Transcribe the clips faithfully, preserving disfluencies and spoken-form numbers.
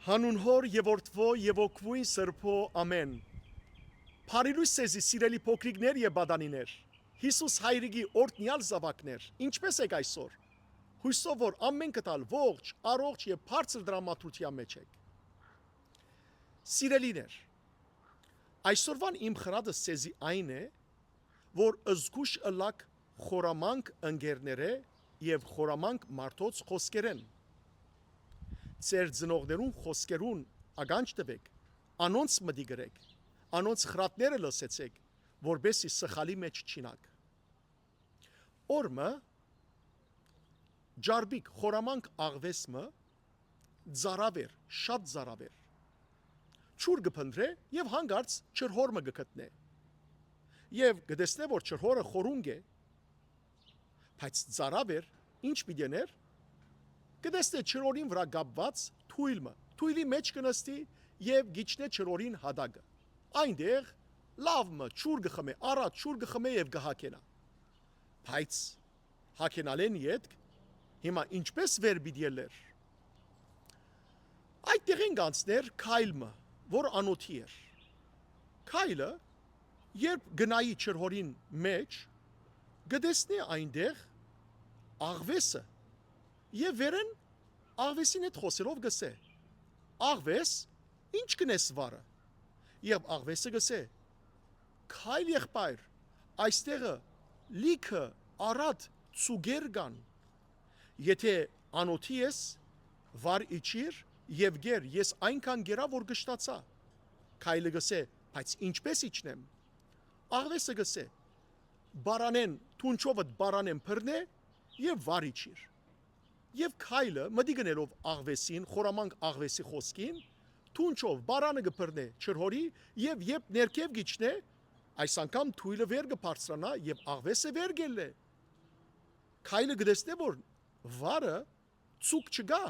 Հանուն Հօր եւ Որդւոյ եւ Հոգւոյն Սրբոյ, ամէն։ Բարի լոյս ձեզի, սիրելի փոքրիկներ եւ պատանիներ։ Յիսուս Հայրիկի օրհնեալ զաւակներ, ինչպէ՞ս էք այսօր։ Յուսով որ ամէնքդ ալ ողջ, առողջ եւ բարձր տրամադրութեան մէջ էք։ Սիրելիներ, այսօրուան իմ խրատս ձեզի այն է, որ զգոյշ ըլլաք խորամանկ ընկերներէ եւ խորամանկ մարդոց խօսքերէն։ Ձեր ծնողներուն խօսքերուն ականջ տուէք, անոնց մտիկ ըրէք, անոնց խրատները լսեցէք, որպէս զի սխալի մէջ չիյնաք։ Օր մը, ջարբիկ խորամանկ աղուէս մը ծարաւ էր, շատ ծարաւ էր։ Ջուր կը փնտռէ եւ հանկարծ ջրհոր մը կը գտնէ։ Եւ կը տեսնէ, որ ջրհորը խորունկ է, բայց ծարաւ էր, ինչ պիտի ընէր։ Կը տեսնէ ջրհորին վրայ կապուած թոյլ մը, թոյլի մէջ կը նստի եւ կ'իջնէ ջրհորին յատակը։ Այնտեղ լաւ մը ջուր կը խմէ, առատ ջուր կը խմէ եւ կը հագենայ։ Բայց հագենալէն ետք, հիմա ինչպէ՞ս վեր պիտի ելլէր։ Այդ տեղէն կ'անցնէր գայլ մը, որ անօթի էր։ Գայլը, երբ կը նայի ջրհորին մէջ, կը տեսնէ այնտեղ աղուէսը եւ վերէն աղուէսին հետ խօսելով կ'ըսէ. «Աղուէս, ի՞նչ կ'ընես վարը»։ Եւ աղուէսը կ'ըսէ. «Գայլ եղբայր, այստեղը լիքը առատ ծուկեր կան։ Եթէ անօթի ես, վար իջիր եւ կեր, ես այնքան կերայ, որ կշտացայ»։ Գայլը կ'ըսէ. «Բայց ինչպէ՞ս իջնեմ»։ Աղուէսը կ'ըսէ. «Պարանէն, դունչովդ պարանէն բռնէ եւ վար իջիր»։ Եւ գայլը, մտիկ ընելով աղուէսին, խորամանկ աղուէսի խօսքին, դունչով պարանը կը բռնէ ջրհորի եւ երբ ներքեւ կ'իջնէ, այս անգամ թոյլը վեր կը բարձրանայ եւ աղուէսը վեր կ'ելլէ։ Գայլը կը տեսնէ, որ վարը, ծուկ չկայ։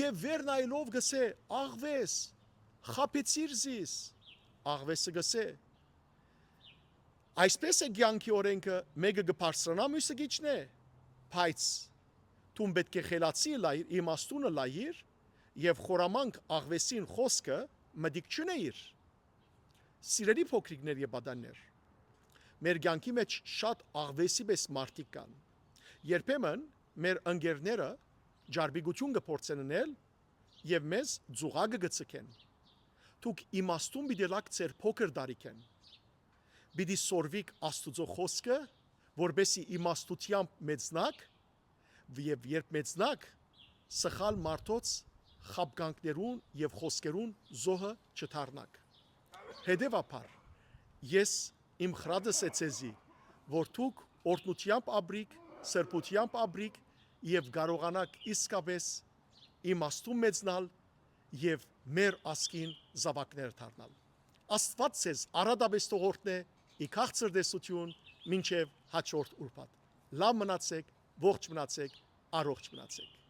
Եւ վեր նայելով կ'ըսէ. «Աղուէս, խաբեցիր զիս»։ Աղուէսը կ'ըսէ. «Այսպէս է կեանքի օրէնքը, մէկը կը բարձրանայ, միւսը կ'իջնէ, բայց դուն պէտք է խելացի ըլլայիր, իմաստուն ըլլայիր եւ խորամանկ աղուէսին խօսքը մտիկ չունէիր»։ Սիրելի փոքրիկներ եւ պատանիներ, մեր կեանքի մէջ շատ աղուէսի պէս մարդիկ կան։ Երբեմն մեր ընկերները ջարբիկութիւն կը փորձեն ընել եւ մեզ ծուղակը կը ձգեն։ Դուք իմաստուն պիտի ըլլաք ձեր փոքր տարիքէն։ Պիտի սորվիք Աստուծոյ խօսքը, որպէս զի իմաստութեամբ մեծնաք, եւ երբ մեծնաք, սխալ մարդոց խաբկանքներուն եւ խօսքերուն զոհը չդառնաք։ Հետեւաբար, ես իմ խրատս է ձեզի, որ դուք օրհնութեամբ ապրիք, սրբութեամբ ապրիք եւ կարողանաք իսկապէս իմաստուն մեծնալ եւ մեր ազգին զաւակներ դառնալ։ Աստուած ձեզ առատապէս թող օրհնէ, ի քաղցր տեսութիւն, մինչեւ հաջորդ ուրբաթ։ Լաւ մնացէք, ողջ մնացէք, առողջ մնացէք։